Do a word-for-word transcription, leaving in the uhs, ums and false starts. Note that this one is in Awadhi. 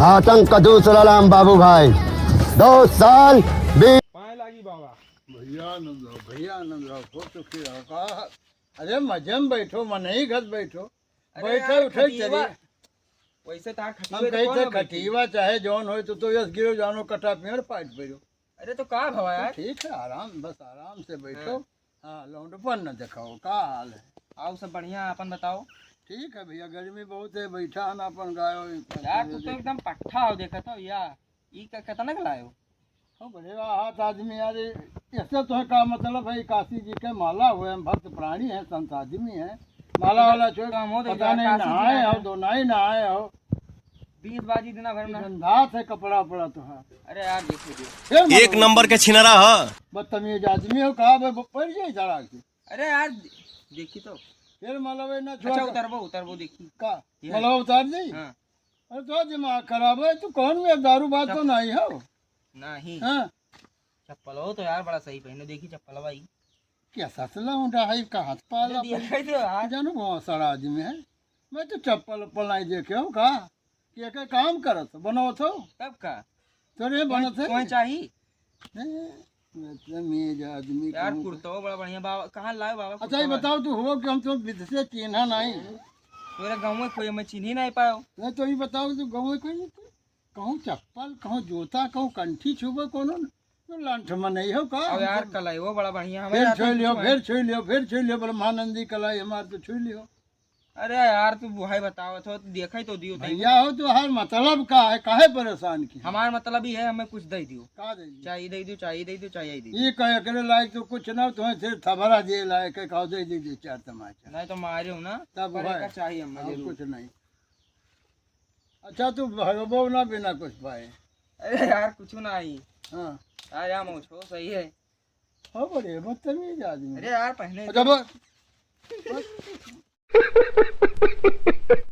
आतंक का दूसरा नाम बाबू भाई। दो साल बीस पाए लागी बाबा। भैया आनंद रहो, भैया आनंद रहो, खूब सुखी रहो। का? अरे मजे में बैठो, मनई घर बैठो। अरे बैठे यार, उठे खटीवा, चलिए। वैसे तार हम खटीवा तो कही कौन थे, हो बैठी? खटीवा चाहे जौन होए तो, तो यस गिरो जानो कटा पेड़ पाट पड़ो। अरे तो का भवा तो यार? ठीक है, आराम, बस आराम से बैठो। हाँ। हाँ, लौंडपन न दिखाओ, का हाल है? आओ सब बढ़िया, अपन बताओ। ठीक है भैया, गर्मी बहुत है, बैठा है ना अपन गाय वाय यार, तू तो एकदम पट्ठा हो, देखत हो या? ई क-, कितना के लायो? ओ बड़े हाथ आदमी यार, इससे तुम्हें का मतलब है? काशी जी के माला हुए हैं, भक्त प्राणी हैं, संत आदमी हैं, माला वाला छोड़, काम हो तो पता यार, नहीं काशी जी नहाए आए हो, हैं। दो नाई नहाए हो। बीस बाजी दिना भर में। गंधात है कपड़ा उपड़ा तो है। अरे यार, देखो, देखो। फिर एक मालूम नंबर के छिनरा ह। बदतमीज आदमी हो, कहा भाई, पड़ जाए सड़क से। अरे यार, देखी तो। फिर मतलब है ना, अच्छा, छोड़। उतरबो, उतरबो, देखी। का? ये। मतलब उतार दी? हाँ। अरे तो दिमाग खराब है, तू कौन में दारू बात तो चप- नहीं हो? नहीं। हाँ। चप्पल हो तो यार, बड़ा सही पहने, देखी चप्पल भाई। क्या ससला उठा है, कहाँ से पाला अरे, दिया भाई? कर दो यार। जानू, बहुत सड़ा आदमी है। मैं तो चप्पल उप्पल नहीं देखे हो का? कि एक काम करत हो, बनावत हो? तब का? तोरे कोई, बनत है? कोई चाही? ए, बदतमीज आदमी यार, कहूँ। कुर्तो बड़ा बढ़िया बाबा, कहाँ लाए बाबा अच्छा, ये कुर्तो? बताओ, तू हो कि हम तो विध से चिन्हा नहीं। तोरे गाँव में कोई हमें चिन्ह ही नहीं पायो। नहीं तो ये बताओ, तू गाँव में कोई नहीं? कहूँ चप्पल, कहूँ जूता, कहूँ कंठी छुबे कोनो न। तो लंठ में नहीं हो का? अब यार, कलाई वो बड़ा बढ़िया हमें फिर आता छुई है लियो, कुछ फिर छुई लियो, फिर छुई लियो, ब्रह्मानंदी कलाई हमार तो छुई लियो। अरे यार, तू बुहाई बतावत हो, तू देखा ही तो दियो तई। भैया हो, तो हर मतलब का है, काहे परेशान की? हमार मतलब ही है, हमें कुछ दे दियो। का दे दियो? चाय दे दियो, चाय दे दियो, चाय दे दियो। ये कहे करे लायक तो कुछ ना, तुम्हें सिर्फ थबरा दे लायक है, कहो दे दे दो चार तमाचा। नहीं तो मारे हो ना, तब पर है। एका चाहिए हमें और जरूर। कुछ नहीं। अच्छा, तू भगबो ना बिना कुछ पाए। अरे यार, कुछ ना आई। हाँ। यार, यार, मौछो सही है। हो बड़े बदतमीज आदमी। अरे यार, पहले अच्छा, बस।